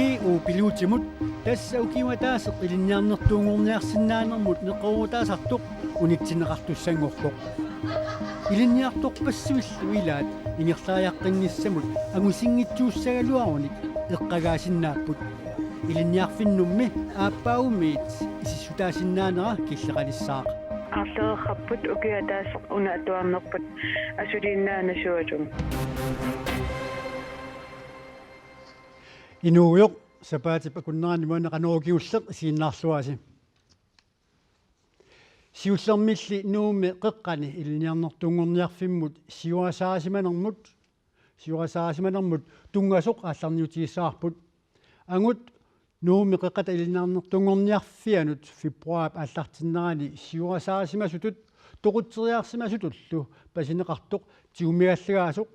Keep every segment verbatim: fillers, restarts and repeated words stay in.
G U Pilotimut tassa ukiup ataaseq ilinniarnertuunngorniarsinnaanermut neqeroorutaasartoq unitsinneqartussanngorpoq. Ilinniartorpassuillu ilaat ingerlariaqqinnissamut angusinngitsuussagaluarunik eqqagaasinnaapput. Ilinniarfinnummi aappaagumiit isissutaasinnaanera killeqalissaaq. Aarlereerparput ukiup ataaseq una atuarnerput asuliinnaa nasualugu. Inuugujoq, sapaatip akunneranni maanna Qanorooq kingulleq isiginnaarluarisi. Siullermilli Nuummi Qeqqani ilinniarnertuunngorniarfimmut siuasaarisimanermut, siuasaarisimanermut tunngasoq aallarniutigissavarput. Angut Nuummi Qeqqata ilinniarnertuunngorniarfianut februaarip aallartinnerani siuasaarisimasutut toqutseriarsimasutullu pasineqartoq tigummigaallagaasoq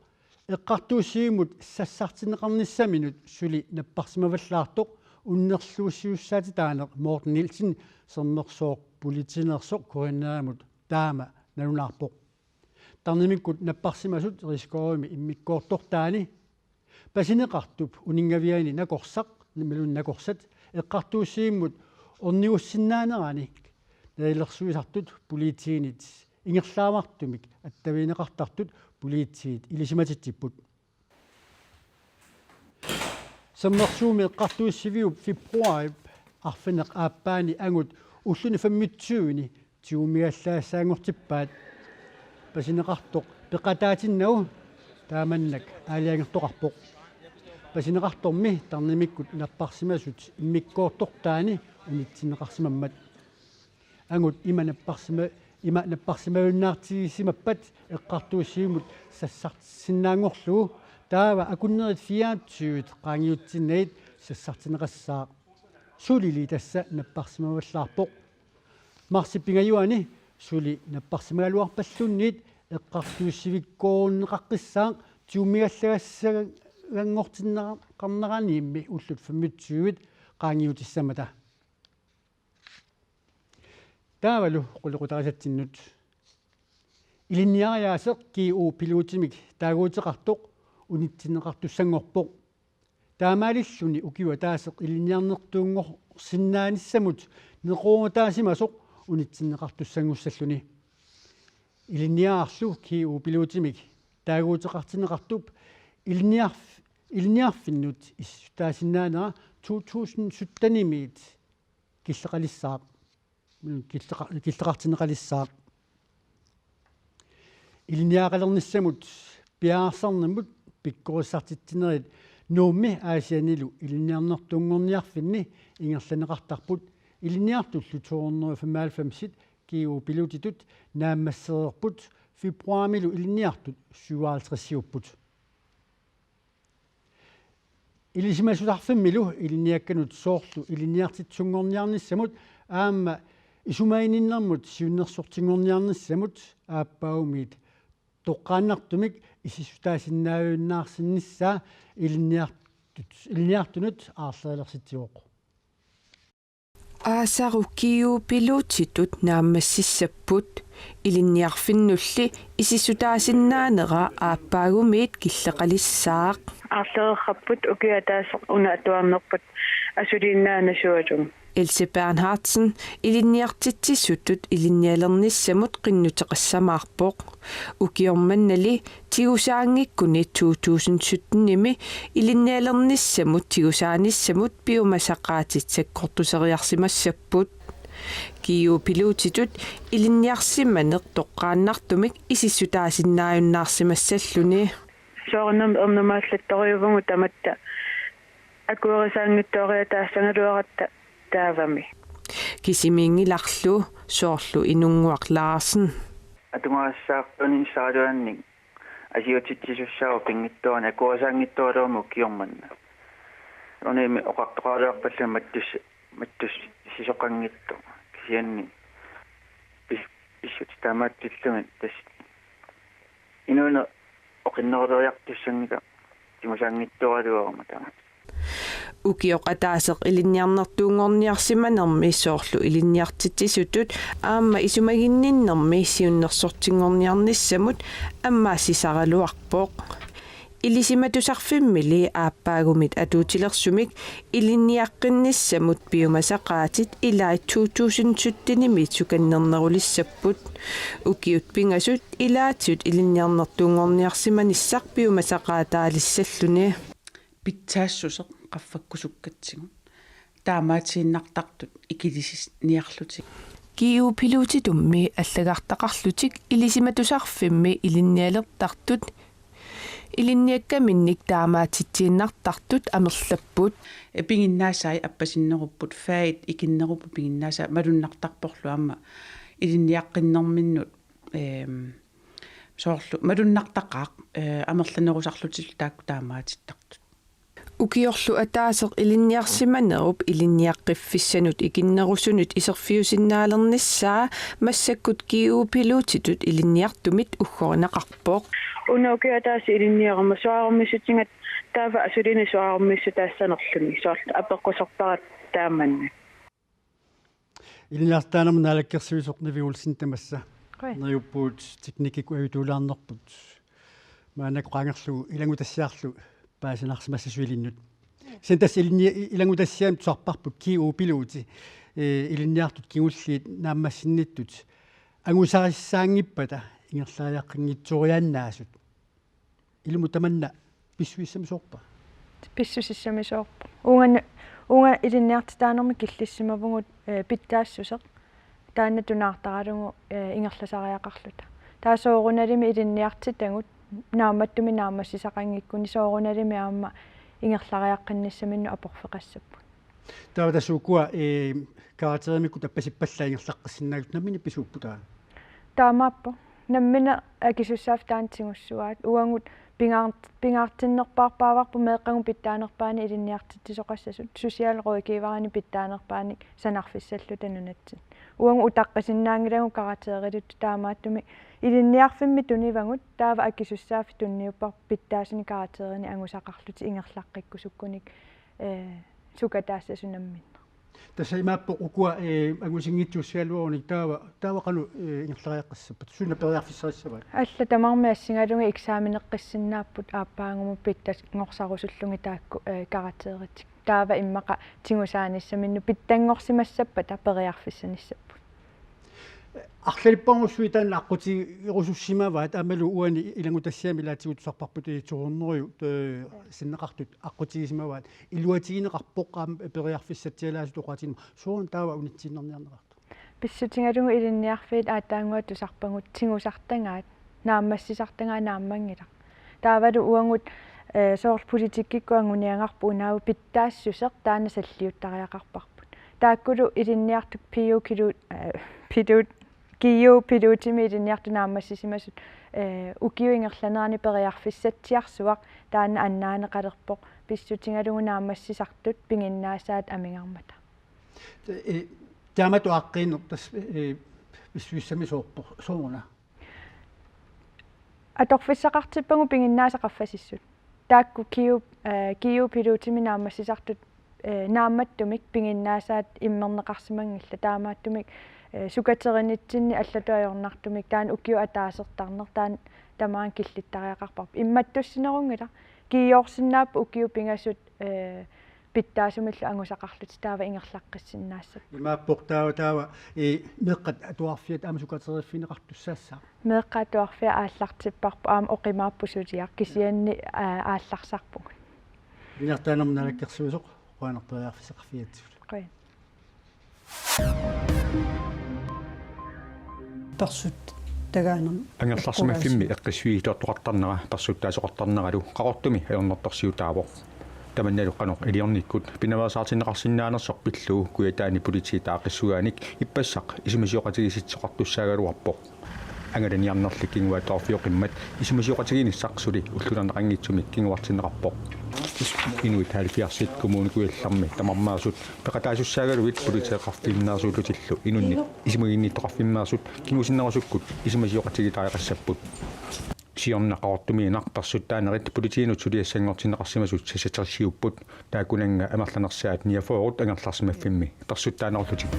eqqartuussivimmut sassartinneqarnissaminut suli napparsimavallaartoq unnerluussisussaatitaaneq Morten Nielsen Sermersooq politiinersoq Kujannerimut taama nalunaarpoq. Tarnimikkut napparsimasut Riskovimi immikkoortortaani pasineqartup uninngaviani nakorsaq, imaluunniit nakorsat, eqqartuussivimmut ornigussinnaaneranik nalilersuisartut politiinit ingerlaavartumik attavigineqartartut politiit ilisimatitsipput. Sermersuumi eqqartuussiviup februaarip arfineq-aappaani angut ulluni femogtyveni tigummigallagassaanngortippaat. Pasineqartoq peqataatinnagu taamannak aalajangertoqarpoq. Pasineqartormi tarnimikkut napparsimasut immikkoortortaani unitsinneqarsimammat. Angut ima napparsima-, ima napparsimajunnaartigisimappat eqqartuussivimmut sassartissinnaanngorlugu, taava akunnerit fireogtyve qaangiutsinnagit sassartinneqassaaq. Sulili tassa napparsimavallaarpoq. Marsip pingajuani suli napparsimagaluarpalluunniit eqqartuussivikkoorunneqaqqissaaq tigummigallagassaanngortinneqarneraniimmi ullut femogtyve qaangiutissammata. Taavalu qulequtarisatsinnut. Ilinniariaaseq G U Pilotimik taaguuteqartoq unitsinneqartussanngorpoq. Taamaalilluni ukiup ataaseq ilinniarnertuunngorsinnaanissamut neqeroorutaasimasoq unitsinneqartussanngussalluni. Ilinniarlu G U Pilotimik taaguuteqartinneqartup ilinniarf-, ilinniarfinnut isissutaasinnaanera to tusind syttenimiit killeqalissaaq. Killeqa-, killeqartinneqalissaaq. Ilinniagaqalernissamut piareersarnermut pikkorissartitsinerit Nuummi Aasiannilu ilinniarnertuunngorniarfinni ingerlanneqartarput ilinniartullu to hundrede og femoghalvfems G U Pilotitut naammassereerput februaarimilu ilinniartut syvoghalvtredsiupput. Ilisimatusarfimmilu ilinniakkanut soorlu ilinniartitsisunngorniarnissamut aamma isumaginninnermut siunnersortinngorniarnissamut aappaagumiit toqqaannartumik isissutaasinnaajunnaarsinnissaa ilinniartut, ilinniartunut aarlerilersitsivoq. Aasaru G U Pilotitut naammassissapput, ilinniarfinnulli isissutaasinnaanera aappaagumiit killeqalissaaq. Aarlereerparput ukiup ataaseq una atuarnerput asuliinnaa nasualugu. Else Bernhardsen ilinniartitsisutut ilinnialernissamut qinnuteqassamaarpoq. Ukioq mannali tigusaanngikkuni to tusind syttenimi ilinnialernissamut tigusaanissamut piumasaqaatit sakkortuseriarsimassapput. G U Pilotitut ilinniarsimaneq toqqaannartumik isissutaasinnaajunnaarsimassalluni. Soorunami ernumaallattorujuuvugut tamatta akuerisaanngitsooriataassagaluaratta taavami. Kisimiinngilarlu soorlu Inunnguaq Larsen. Atugarissaartuunissaraluannik asiutitsisussaavoq pinngitsoorani akuerisaanngitsooralugami ukioq manna. Unimi oqartoqaraluarpalluni mattus-, mattussisoqanngitsoq. Kisianni pis-, pissutsit taamaatsillugit tassa inuuneq oqinneruleriartussanngilaq tigusaanngitsooraluaruma taamaat. Ukioq ataaseq ilinniarnertuunngorniarsimanermi soorlu ilinniartitsisutut aamma isumaginninnermi siunnersortinngorniarnissamut ammaassisaraluarpoq. Ilisimatusarfimmili aappaagumit atuutilersumik ilinniaqqinnissamut piumasaqaatit ilaat to tusind syttenimi sukannernerulissapput. Ukiut pingasut ilaatigut ilinniarnertuunngorniarsimanissaq piumasaqaataalissalluni. Pitsaassuseq qaffakkusukkatsigu. Taamaatiinnartartut ikilisiniarlutik. G U-piluutitummi allagartaqarlutik ilisimatusarfimmi ilinnialertartut, ilinniakkaminnik taamaatitsiinnartartut amerlapput. Piginnaasai appasinnerupput, fagit ikinnerupput piginnaasai malunnartarporlu aamma ilinniaqqinnerminnut, ehm, soorlu malunnartaqaaq, eh, amerlanerusarlutillu taakku taamaatittartut. Ukiorlu ataaseq ilinniarsimanerup ilinniaqqiffissanut ikinnerusunut iserfiusinnaalernissaa massakkut G U-piluutitut ilinniartumit uggorineqarpoq. Una ukioq ataaseq ilinniaruma soraarumissutigaara taava asuliinnaq soraarumissutaassanerluni, soorlu apeqquserpara taamannak. Ilinniartitaanermut naalakkersuisoq Nivi Olsen tamassa. Qujan. Neriuppugut teknikkikkut ajutulaarnerput. Maannakkut qaangerlugu ilanngutassiarlu paasinarsimassasuilinnut. Kisianni tassa ilinni-, ilanngutassiami tusarparput G U-piluutit, eh, ilinniartut kingulliit naammassinnittut angusarissaanngippata ingerlariaqqinngitsoriaannaasut. Ilumut tamanna pissusissamisoorpa? Pissusissamisoorpoq. Uunga, uunga ilinniartitaanermi killissimavugut, eh, pitsaassuseq. Taanna tunaartaralugu, eh, ingerlasariaqarluta. Taava soorunalimi ilinniartitagut naammattumik naammassisaqanngikkunik soorunalimi aamma ingerlariaqqinnissaminnut aporfeqassapput. Taava tassa ukua, eh, karakterimikkut appasippallaat ingerlaqqissinnaagassi nammineq pisuuppoq taanna? Taamaappoq. Nammineq akisussaaffik taanna tigussuaat. Uagut pingaart-, pingaartinnerpaarpaavarput meeqqagut pitsaanerpaanik ilinniartitsisoqassasut. Socialrådgiverinik pitsaanerpaanik sanarfissalluta nunatsinni. Uagut utaqqisinnaanngilagut karakteriluttut, taamaattumik ilinniarfimmi tunivagut, taava akisussaaffik tunniupparput pitsaasunik karakterinik angusaqarlutik ingerlaqqikkusukkunik, eh, sukataassasut namminneq. Tassa imaappoq ukua, eh, angusinngitsuussigaluarunik taava, taava qanoq, eh, ingerlariaqqissappat? Suna periarfissarissavaat? Allat tamarmik assigalugit eksameneqqissinnaapput aappaagumu pitsanngorsaarusullugit taakku, eh, karakteritik. Taava immaqa tigusaanissaminnut pitsanngorsimassappata periarfissanissapput. Arlalipparujussuit taanna aqqutigerusussimavaat, aammalu uani ilanngutassiami ilaatigut tusarparput, eh, to hundrede, eh, sinneqartut aqqutigisimavaat. Iluatigineqarpoq aamma periarfissatsialaasutut oqaatigineq. Sooruna taava unitsiinnarniarneqartoq? Pissutigalugu ilinniarfiit aatsaannguaq tusarpagut tigusartagaat, naammassisartagaat naammanngilaq. Taavalu uagut, eh, soorlu politikkikkut anguniagarput unaavoq pitsaassuseq taanna salliuttariaqarparput. Taakkulu ilinniartut P U-kilu-, eh, pilut-, G U-piluutimi ilinniartut naammassisimasut, eh, ukiup ingerlanerani periarfissatsiarsuaq taanna annaaneqalerpoq pissutigalugu naammassisartut piginnaasaat amigarmata. Eh, taamatut aaqqiineq tassa, eh, pissusissamisoorpoq sooruna? Atorfissaqartippagut piginnaasat qaffasissut. Taakku G U, eh, G U-piluutimi naammassisartut, eh, naammattumik piginnaasaat immerneqarsimanngillat, taamaattumik, eh, sukaterinitsinni allatut ajornartumik taanna ukiup ataasertarneq taanna tamaanga killittariaqarparput. Immattussinerunngilaq, G U-orsinnaapput ukiut pingasut, eh, pitsaasumillu angusaqarlutik taava ingerlaqqissinnaassapput. Imaappoq taava, taava, eh, meeqqat atuarfiat aamma sukateriffigineqartussaassaaq? Meeqqat atuarfiat aallartipparput aamma oqimaapput suliaq kisianni, aa, aallarsarpugut. Ilinniartitaanermut naalakkersuisoq, qujanaq periarfissaqarfigigatsigut. Qujan. Persuttagaanermut. Angerlarsimaffimmi eqqissiffigitortoqartarnera persuttaasoqartarneralu Qaqortumi ajornartorsiutaavoq. Tamannalu qanoq iliornikkut pinaveersaartinneqarsinnaanersoq pillugu Kujataani politiit aaqqissugaannik ippassaq isumasioqatigiissuteqartussaagaluarpoq. Angalaniarnerli kinguaattoorfioqimmat isumasioqatigiinnissaq suli ulluinnarniarnermik kinguartinneqarpoq. Inuit halvfjerdsit Kommune Kujallermi tamarmeersut peqataasussaagaluit politeeqarfimmeersuullutillu inunnit isumaginnittoqarfimmeersut kingusinnerusukkut isumasioqatigiittariaqassapput. Siorna Qaqortumiinnaq persuttaanerit politiinut suliassanngortinneqarsimasut seksogtresiupput, taakkunannga amerlanersaat niogfyrre angerlarsimaffimmi persuttaanerullutik.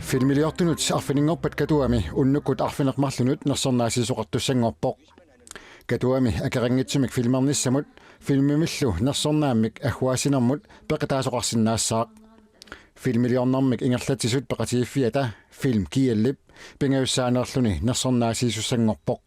Filmiliortunut arfininngorpat Katuami unnukkut arfineq-marlunut nersornaasiisoqartussanngorpoq. Katuami akeqanngitsumik filmernissamut filmimillu nersornaammik agguaassinermut peqataasoqarsinnaassaaq. Filmiliornermik ingerlatsisut peqatigiiffiata Film G L-ip pingajussaaneerluni nersornaasiisussanngorpoq.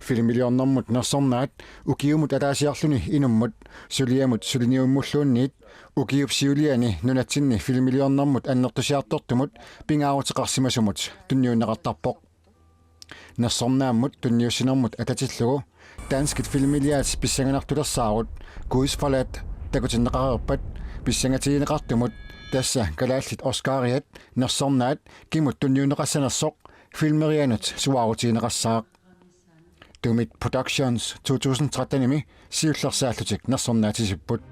Filmiliornermut nersornaat ukiumut ataasiarluni inummut suliamut suliniummulluunniit ukiup siuliani nunatsinni filmiliornermut annertusiartortumut pingaaruteqarsimasumut tunniunneqartarpoq. Nersornaammut tunniussinermut atatillugu danskit filmiliaat pissanganartulersaarut Guds forladte takutinneqareerpat pissangatigineqartumut, tassa kalaallit Oscariat, nersornaat kimut tunniunneqassanersoq filmerianut suaarutigineqassaaq. Tumit Productions to tusind tretten-imi siullersaallutik nersornaatisipput.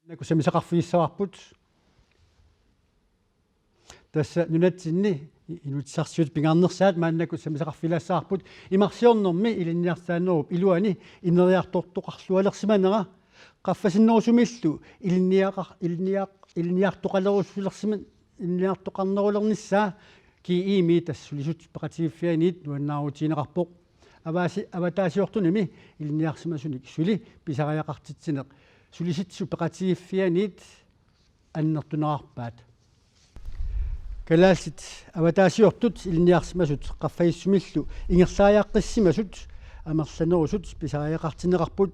Naku sammisaqarfigissavarput. Tassa nunatsinni inuussutissarsiutit pingaarnersaat maannakkut sammisaqarfigilaassavarput. Imarsiornermi ilinniartitaanerup iluani ineriartortoqarlualersimanera qaffasinnerusumillu ilinniaqar-, ilinniaq-, ilinniartoqalerussulersiman-, ilinniartoqarnerulernissaa G I-mi tassa sulisut peqatigiiffianiit nuannaarutigineqarpoq. Avaasi-, avataasiortunimi ilinniarsimasunik suli pisariaqartitsineq sulisitsisut peqatigiiffianiit annertunerarpaat. Kalaallit avataasiortut ilinniarsimasut qaffasissumillu ingerlariaqqissimasut amerlanerusut pisariaqartinneqarput.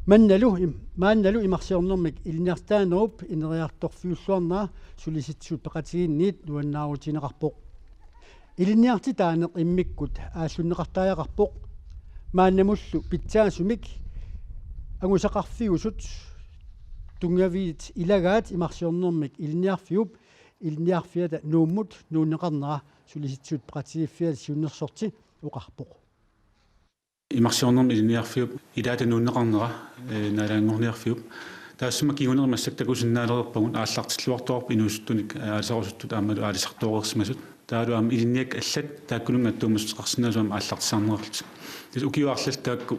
Mannalu im-, maannalu imarsiornermik ilinniartitaanerup ineriartorfiulluarnera sulisitsisut peqatigiinniit nuannaarutigineqarpoq. Ilinniartitaaneq immikkut aallunneqartariaqarpoq. Maannamullu pitsaasumik angusaqarfiusut tunngaviit ilagaat imarsiornermik ilinniarfiup ilinniarfiata Nuummut nuunneqarnera sulisitsisut peqatigiiffiata siunnersorti oqarpoq. Imarsiornermi ilinniarfiup ilaata nuunneqarnera, eh, naalaanngorniarfiup. Taassuma kinguneq massakkut takusinnaalereerpagut aallartilluartuarput inuusuttunik, eh, aalisarusuttut aammalu aalisartooreersimasut. Taavalu aamma ilinniakkut allat taakkununnga attuumassuteqarsinnaasut aamma aallartisarnerarlutik. Tassa ukiut arlallit taakku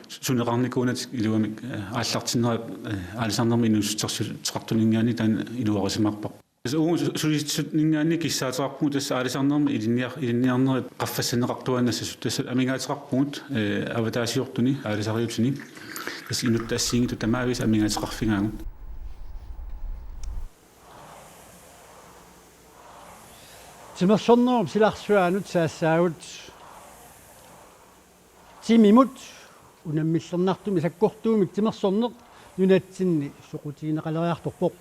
suneqarnikuunatik iluamik, eh, aallartinnerat, eh, aalisarnermi inuussutissarsiuteqartuninngaanniit taanna iluarisimaarparput. Tassa uagut su-, sulisitsisuninngaanniit kissaateqarpugut tassa aalisarnermi ilinniar-, ilinniarnerit qaffassinneqartuaannassasut, tassa amigaateqarpugut, eh, avataasiortuni aalisariutini. Tassa inuttut assigiinngitsut tamaavisa amigaateqarfigaagut. Timersornerup silarsuaanut saassaagut. Timimut unammillernartumik sakkortuumik timersorneq nunatsinni soqutigineqaleriartorpoq.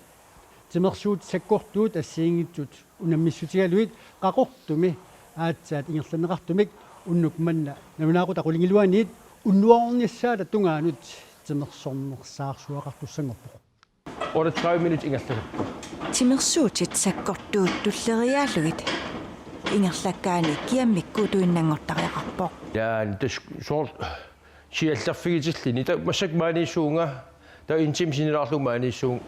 Timersuutit sakkortuut assigiinngitsut unammissutigalugit Qaqortumi aatsaat ingerlanneqartumik unnuk manna nalunaaqutaq qulingiluaniit unnuarnissaata tungaanut timersornersaarsuaqartussanngorpoq. Otteogtredive minutter ingerlasarpoq. Timersuutit sakkortuut tulleriiaarlugit ingerlakkaanni kiammik kuutuinnanngortariaqarpoq. Ja, tassa soorlu siallerfigitilluni. Taava massakkut maaniissuunga. Taava en time sinnilaarlugu maaniissuunga.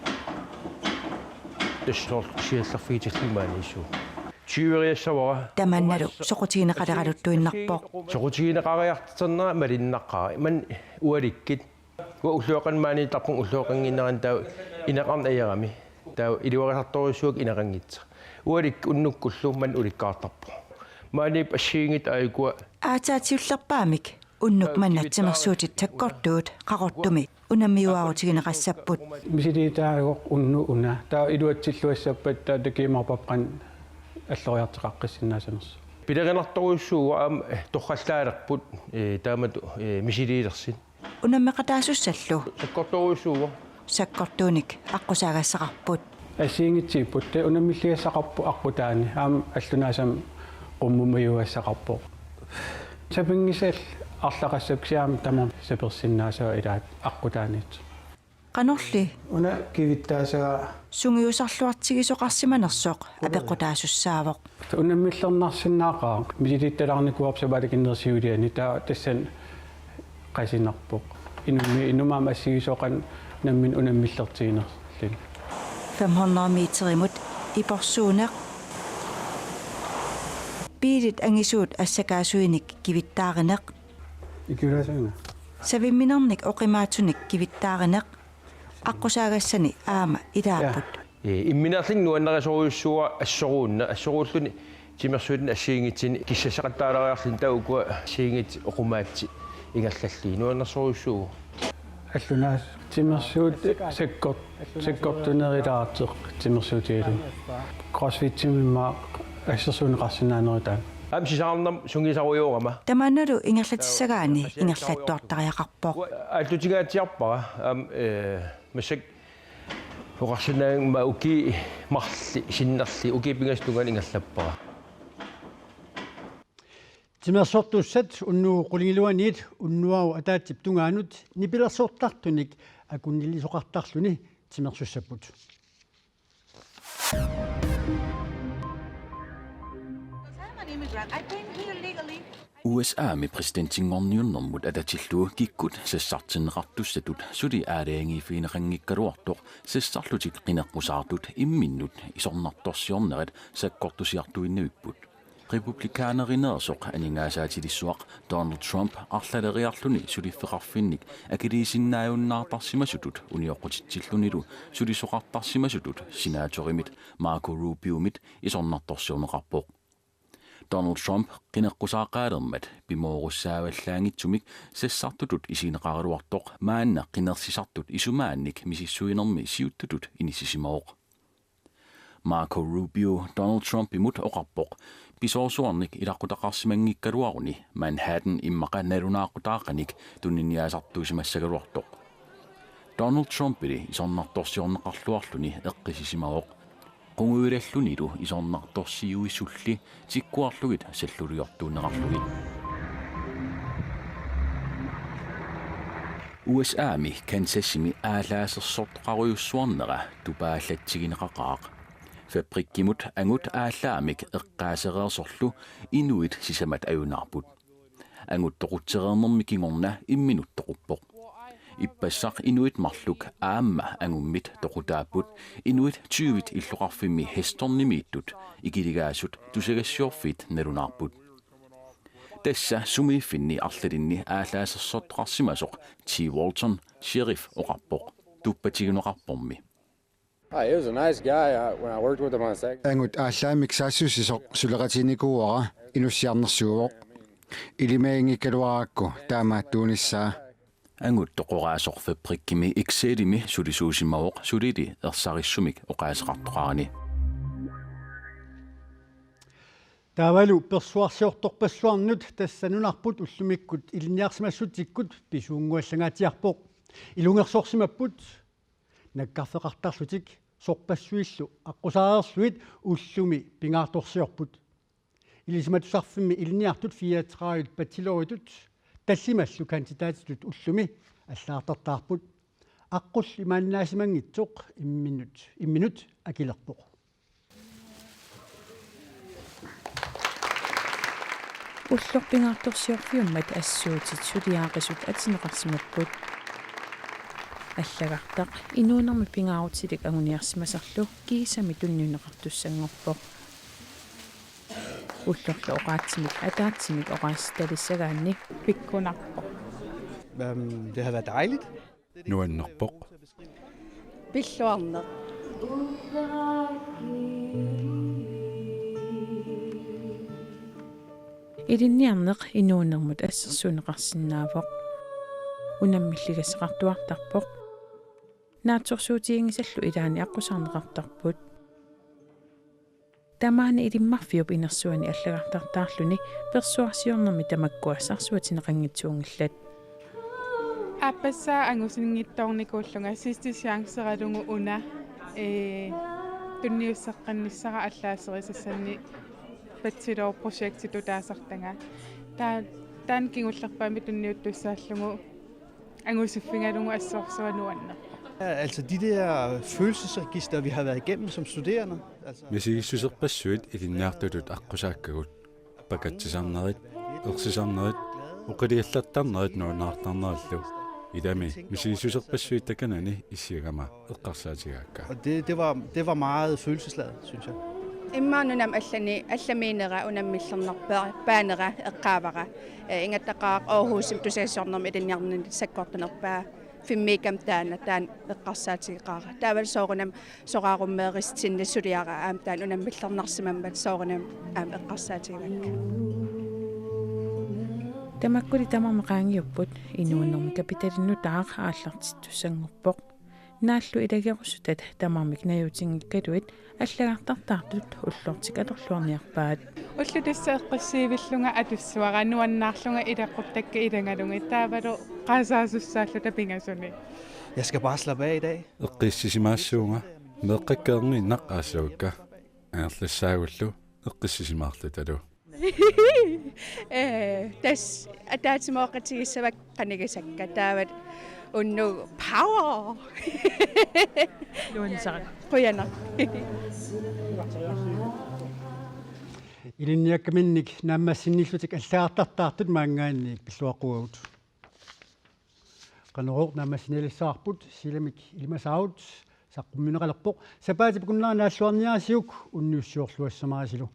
Tassa soorlu siallerfigitilluni maaniissuunga. Tyveriassavara. Tamannalu soqutigineqaleraluttuinnarpoq. Soqutigineqariartornera malinnaqqaara. Imannak ualikkut. Uanga ulloqeqqanut maaniittarpunga, ulloqeqqannginnerani taava ineqarneq ajorami. Taava iluarisartorujussuuakka ineqanngitsoq. Ualikkut unnukkullu manna ulikkaartarpoq. Maaniippoq assigiinngitsut aajuku. Aatsaat siullerpaamik unnuk manna timersuutit sakkortuut Qaqortumi unammiuaarutigineqassapput. Misiliitaasoq unnuk una. Taava iluatsilluassappat taava takiumaarparput qanoq alloriartoqaqqissinnaassanersoq. Pilerinartorujussuuvoq aamma torrallaalerput, eh, taamatut, eh, misiliilersut. Unammeqataasussallu. Sakkortoorujussuuvoq. Sakkortuunik aqqusaagassaqarput. Assigiinngitsuupput, taava unammilligassaqarpoq aqqutaani, aamma allunaasami qummumajugassaqarpoq. Sapinngisallu arlaqassapput kisianni aamma tamarmik sapersinnaasaat ilaat aqqutaaniittut. Qanorli. Una kivittaasagaa. Sungiusarluartigisoqarsimanersoq apeqqutaasussaavoq. Unammillernarsinnaaqaaq, misilittalaarnikuuarput sapaatip akunnerata siuliani, taava tassani qasinarpoq. Inummi-, inummut aamma assigisoqan nammineq unammillertiginerluni. Fem hundrede meterimut iporsuuneq. Biilit angisuut assakaasuinik kivittaarineq. Ikiulaasuuna. Savimminernik oqimaatsunik kivittaarineq. Aqqusaagassani aamma ilaapput. Ja. Ee, imminerlin nuannarisorujussuuara assoruunneq, assoruulluni timersuutini assigiinngitsuni kissassaqattaaleriarluni taava ukua assigiinngitsut oqumaatsut ingerlallugit nuannersorujussuuvoq. Allunaas timersuut sakkort-, sakkortunerulaartoq timersuutigalugu. CrossFitimik immaqa assersuunneqarsinnaanerutaat. Aamma sisamarnarmut sungiusarujoorama. Tamaannalu ingerlatissagaanni ingerlattuartariaqarpoq. Aallutingaatsiarpara aamma, ee, massakkut oqarsinnaagama ukiut marluk sinnerlugit ukiut pingasut tungaanut ingerlappara. Timersortussat unnugu qulingiluaniit unnuaru ataatsip tungaanut nipilersortartunik akunnillisoqartarluni timersussapput. I'm an immigrant. I came here legally. U S A-mi præsidentinngorniunnermut atatillugu kikkut sassartinneqartussatut suli aalajangiiffigineqanngikkaluartoq sassarlutik qineqqusaartut imminnut isornartorsiornerat sakkortusiartuinnavipput. Republikanerineersoq aningaasaatilissuaq Donald Trump arlaleriarluni suliffeqarfinnik akiliisinnaajunnaartarsimasutut unioqqutitsillunilu sulisoqartarsimasutut senatorimit Marco Rubiomit isornartorsiorneqarpoq. Donald Trump qineqqusaaqqaalermat pimoorussaavallaanngitsumik sassartutut isigineqaraluartoq maanna qinersisartut isumaannik misissuinermi siuttutut inissisimavoq. Marco Rubio Donald Trumpimut oqarpoq pisoorsuarnik ilaqqutaqarsimanngikkaluaruni Manhattan immaqa nalunaaqutaaqqanik tuniniaasartuusimassagaluartoq. Donald Trumpili isornartorsiorneqarluarluni eqqissisimavoq. Qungujulallunilu isornartorsiuisulli tikkuarlugit salluliortuunneqarlugit. U S A-mi Kansasimi aallaasersortoqarujussuarnera tupaallatsigineqaqaaq. Fabrikkimut angut aallaamik eqqaasereersorlu inuit sisamat ajunaarput. Angut toqutsereernermi kingorna imminut toquppoq. Ippassaq inuit marluk aamma angummit toqutaapput, inuit tyvit illoqarfimmi Hestonimiittut ikiligaasut tusagassiorfiit nalunaarput. Tassa sumiiffinni arlalinni aallaasersortoqarsimasoq T. Walton, sheriff, oqarpoq tuppatigineqarpormi. Ah, he was a nice guy. I, when I worked with him on the second. Angut aallaamik saassussisoq suleqatiginikuuara inussiarnersuuvoq. Ilimaginngikkaluarakku taamaattuunissaa. Angut toqoraasoq fabrikkimi Excelimi sulisuusimavoq sulili ersarissumik oqaaseqartoqarani. Taavalu persuarsiortorpassuarnut tassa nunarput ullumikkut ilinniarsimassutsikkut pisuunnguallangaatsiarpoq. Ilungersorsimapput nakkarfeqartarlutik sorpassuillu aqqusaareerlugit ullumi pingaartorsiorput. Ilisimatusarfimmi ilinniartut fireogtredive bacheloritut tallimallu kandidatitut ullumi allagartartaarput. Aqqullu imaannaasimanngitsoq imminut, imminut akilerpoq. Ulloq pingaartorsiorfiummat assuutit suliaaqisut atinneqarsimapput. Allagartaq inuunermi pingaarutilik anguniarsimasarlu kiisami tunniunneqartussanngorpoq. Ullorlu oqaatsimik ataatsimik oqaasittalissagaanni pikkunarpoq. Øhm, det har været dejligt. Nuannerpoq. Pilluarneq. Ilinniarneq inuunermut assersuunneqarsinnaavoq. Unammilligassaqartuartarpoq. Naatsorsuutiginngisallu ilaanni aqqusaarneqartarput. Tamaani Ilimmarfiup inersuani allagartartaarluni persuarsiornermi tamakkua sarsuutigineqanngitsuunngillat. Aappassaa angusinngitsoornikuullunga sidste chanceralugu una, ee, tunniusseqqinnissara allaaserisassanni bachelorprojekti tutaasartanga. Taa-, taanna kingullerpaamik tunniuttussaallugu angusiffigalugu assorsuaq nuannerpoq. Ja, altså de der følelsesregister, vi har været igennem som studerende. Altså, misigissuserpassuit ilinniartutut aqqusaakkagut. Pakatsisarnerit, ersisarnerit, oqiliallattarnerit nalunaartarnerillu. Ilami misigissuserpassuit takanani issiagama eqqarsaatigaakka. Og det, det var, det var meget følelsesladet, synes jeg. Immaqa nunami allani, allamiinera unammillernerpaanera eqqaavara. Eh, ingattaqaaq Aarhusimi tusagassiornermi ilinniarnerni sakkortunerpaa. Filmiikkami taanna, taanna eqqarsaatigeqaara. Taavalu soorunami soraarummeerissinni suliara aamma taanna unammillernarsimammat soorunami aamma eqqarsaatigivakka. Tamakkuli tamarmik qaangiupput, inuunermi kapitali nutaaq aallartittussanngorpoq. Naallu ilagerusutaat tamarmik najuutinngikkaluit allagartartaartut ullortik atorluarniarpaat. Ullut tassa eqqissiivillunga atussavara nuannaarlunga ileqquttakka ilagalugit taavalu qaasaasussaallunga pingasuni. Jeg skal bare slappe af i dag. Eqqissisimaassuunga, meeqqakka erniinnaq aassavakka. Angerlassaagullu eqqissisimaarlutalu. Eh, tassa ataatsimooqatigissavakka qanigisakka taavalu unnuk power. Nuannisara. Qujanaq. Ilinniakkaminnik naammassinnillutik allagartartaartut maanngaanniit pilluaqquagut. Qanorooq naammassinialissavarput, silamik ilimasaarut saqqummiunneqalerpoq. Sapaatip akunnera naalluarniarisiuk unnussiorluassamarisilu.